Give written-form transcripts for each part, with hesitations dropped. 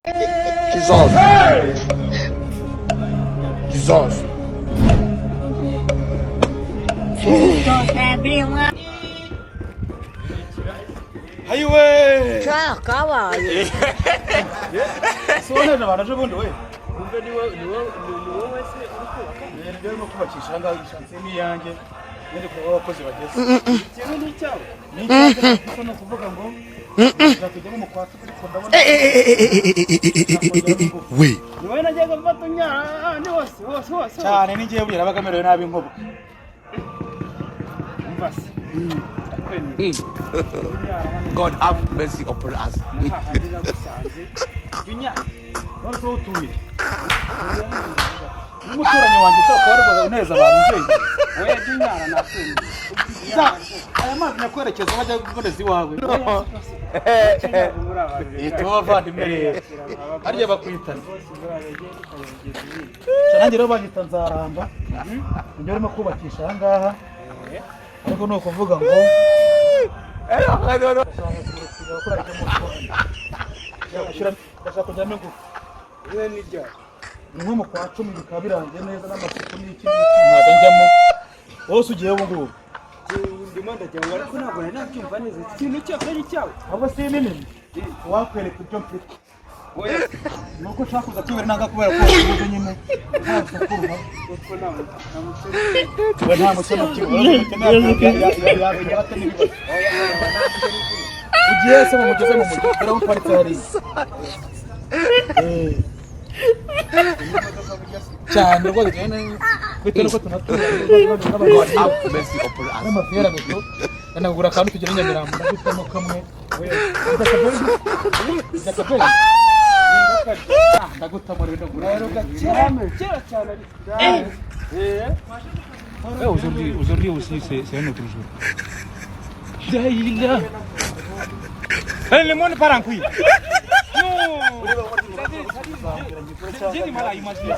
Jesus. Jesus. Everyone. Hayiwe! Kabaye. Soneje abantu ejo bundi we. Umve ni wowe se uri kubaka? Ni byo arimo kubakisha aha ngaha, ishansiye ni iyanjye. Ngende kureba aho abakozi bageze. Ikintu ni icyawe. Ni icyanjye kuko ni ukuvuga ngo nzakujyamo mu kwa 10, ariko ndabona We. Ni wowe najyaga mfata unyara ni hose hose hose. Cyane, ni ngewe buriya nabaga merewe nabi nkobo. Umva se. Ndakwemeye. God have mercy upon us. Hahandi nagusanze. Jya unyara. None se wowe utuye? N'umuturanyi wanjye ushobora kuba warwaga uneza abantu njyewe. Oya, jya unyara, nakwemeye. Za, aya mazi nyakwerekeza bajya kuboneza iwawe. Muri abantu. Eh, tuba abavandimwe rero. Harya bakwitana. Nanjye rero banyita Nzaramba. Njye urimo kubakisha aha ngaha. Ariko ni ukuvuga ngo ndashaka kujyamo ingufu. Wowe ni ryari? Ni nko mu kwa 10 bikaba birangiye neza n'amasuku n'iki n'iki, nkaza njyamo. Wowe se ugiye ubu ngubu? Ndimo ndajya ngo, ariko ntabwo nari nabyumva neza. Ikintu cyose ari icyawe. Ahubwo si minini, wakwereka ibyo mfite. Oya. Ni uko ushaka kuza kwibera nanga kubera ko wakuze nyine nta rusaku ruhari. Kuko nta muco. We nta muco yagira ate n'ibibazo. Ugiye se mumugeze mu mujyi, dore aho uparitse hariya. Eh. Cyane rwose, bitewe n'uko tunatura. God have mercy upon us. N'amaferabeto ndanagura akantu tugera i Nyamirambo, ndahitamo kamwe. Ndakabeli ndagutamo rero, ndagura. Kera kera cyane ariko. Eh. Ouais, aujourd'hui, aujourd'hui aussi, c'est un autre jour. Daïla. Eh, le monde part en couille. Non. J'ai du mal à imaginer.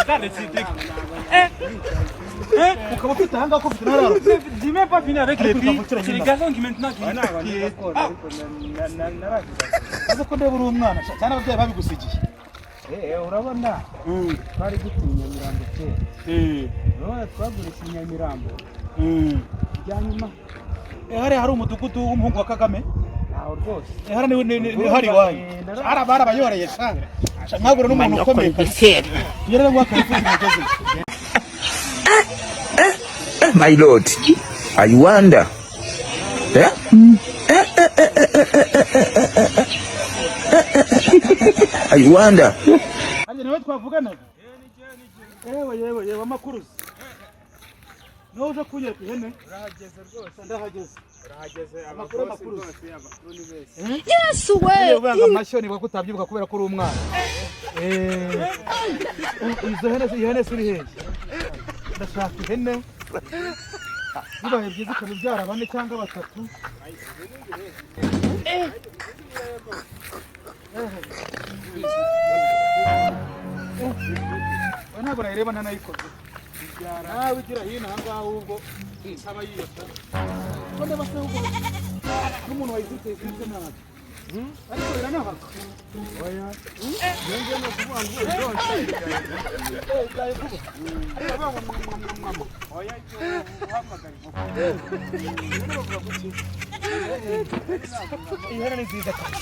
Regarde ces trucs. Hein? Hein? Ukaba ufite ahangaha ko ufite n'araro. J'ai même pas fini avec les filles. C'est les garçons qui maintenant qui. Ntabwo qui gakora ariko naragize. Azi ko ndeba uri umwana cyane, ababyeyi babigusigiye. Eh, urabona twari dutuye i Nyamirambo kera. Urabona twagurisha i Nyamirambo bya nyuma. Eh, hariya hari umudugudu w'umuhungu wa Kagame. Ntaho rwose. Eh, hariya ni hari iwanyu. Hari barabayoreye sha. Sha, mwagura n'umuntu ukomeye kabisa. Tugere ngo akarifuza umugeze. My Lord, I wonder. Eh? I wonder. Hajya niwe twavuganaga? Yewe yewe yewe, amakuruzi. Niwe uje kunyereka ihene? Urahageze rwose. Ndahageze. Urahageze. Amakuru, ababosi amakuru. Rwose amakuru ni beza. Yesu we. Iyo ubanga amashyo nibuka ko utabyibuka kubera ko uri umwana. Eh, izo hene, iyo hene se uri hehe? Ndashaka ihene. Bibaye byiza ikaba ibyara bane cyangwa batatu. Eh. We ntabwo nayireba ntanayikoze. Nawe igira hino aha ngaha ahubwo isaba yiyota. Ko ndeba se ahubwo n'umuntu wayiziteye sinzi nabi. Ariko iranahaka. Oya, njye ni ukuvuga ngo uronse. Eh, byaye vuba. Ariko bavuga ngo mwa, mwa, mwa, mwa. Oya, jya uhamagara inkoko. Bavuga guki? Iyi hene ni nziza cyane.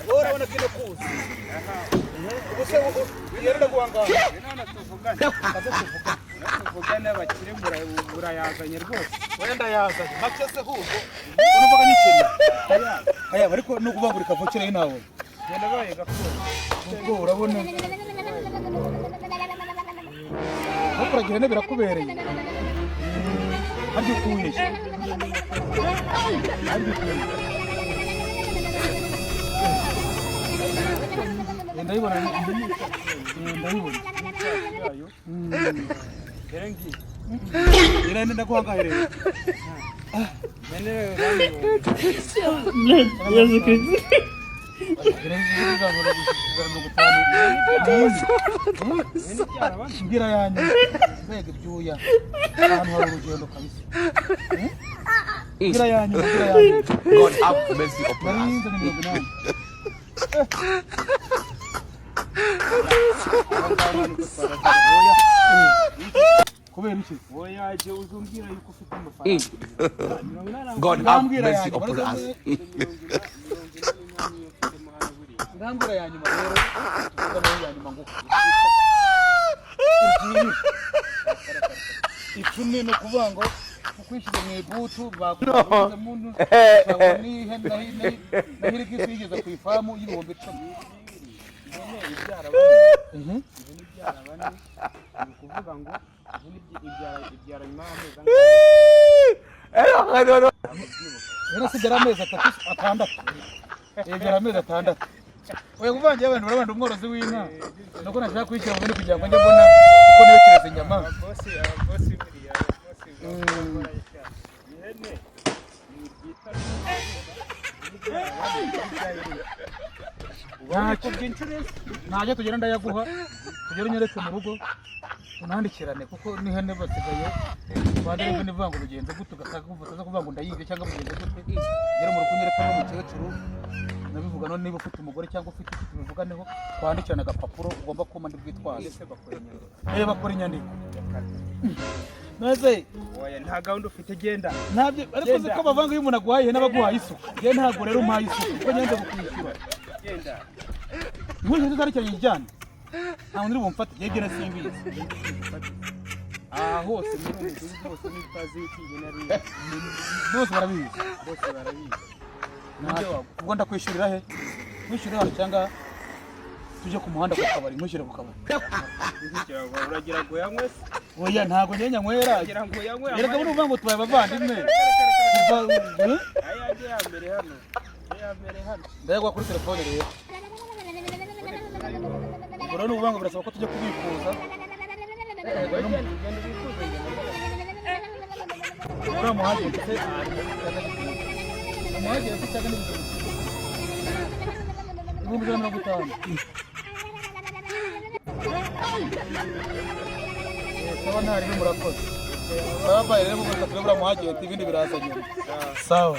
Wowe urabona ko ino kuza. Ubu se iyi hene ndaguha angahe? None tuvugane. Tuvugane abakire, murayazanye rwose. Wenda yazanye make se ahubwo unuvuga nyikene aya, ariko no kubangurika kavukire nawe. Genda baye gakondo. Ubwo urabona aho kuragira ihene birakubereye. Harya utuye he? Harya utuye he? Ndayibona, ndayibona. Dore ngiyi. Ihene ndaguha angahe rero? Bene bane. Yesu Kristo. 50. Mbwira yanyu, mbega ibyuya, ahantu hari urugendo kabisa. Eh? Ngira yanyu, ngira yanyu. God have mercy upon us. Nari 80. Kubera iki? Oya, jye uzumbwira yuko ufite amafaranga 80. God have Ngambwira mercy yanyu, upon us. Ngambwira ya nyuma rero, tuvuga nayo ya nyuma ngufu. 10 ni ukuvuga ngo kukwishyize mu ibutu bakuze mu ntu na hirigisi yigeze ku ifamu y'10,000. Ihene ibyara bane, ihene ibyara bane, ni ukuvuga ngo ihene ibyara nyuma y'amezi angahe? Ihene si byara amezi 3, 6, byara amezi 6. Oya, kuvangira abantu barabanda umworozi w'inka nuko nashaka kuyishyira mu bindi kugira ngo njye mbona uko niyokereza inyama. Ababosi, ababosi buriya, ababosi bakora cyane. Ihene ni ibyita Ntacyo, ntacyo, tugenda ndayaguha, tugere unyereke mu rugo, tunandikirane, kuko n'ihene basigaye rwanda nivuga ngo bigenze gute, ugasanga utaza kuvuga ngo ndayibye cyangwa bigenze gute. Ugere mu rugo unyereke n'umukecuru nabivuga. None niba ufite umugore cyangwa ufite icyo tubivuganeho, twandikirane agapapuro ugomba kumpa ndi bwitwaze. Ese bakora inyandiko? Bakora inyandiko maze. Oya, nta gahunda ufite, genda. Ntabyo, ariko uzi ko bavanga iyo umuntu aguhaye ihene aba aguhaye isuka. Njye ntabwo rero umpaye isuka kuko nyanze kukwishyura. Genda. Nkurikije tutarikiranye ijyane, nta muntu uri bumfate. Njye ibyo simbizi. Aha hose muri uyu mudugudu hose n'utazi yuko ihene ari iye. Bose barabizi. Bose barabizi. Ntacyo. Ubwo ndakwishyurira he? Nkwishyurira hano cyangwa tujye ku muhanda ku kabari, nkwishyure ku kabari? Kugira ngo uragira ngo yanywe se? Oya, ntabwo njye nyanywera. Uragira ngo yanywe? Erega buno uvuga ngo tubaye abavandimwe kuva eh? Ayanjye ya mbere hano, ya mbere hano. Ndayaguha kuri telefone rero. Ubwo rero ni ukuvuga ngo birasaba ko tujya kubikuza. Genda, genda ubikuze, genda. Uriya muhagenti se, umuhagenti cyangwa n'150,000. Sawa, ntari murakoze. Sawa, bayi rero, mugafata uriya muhagenti, ibindi biraza nyuma. Sawa.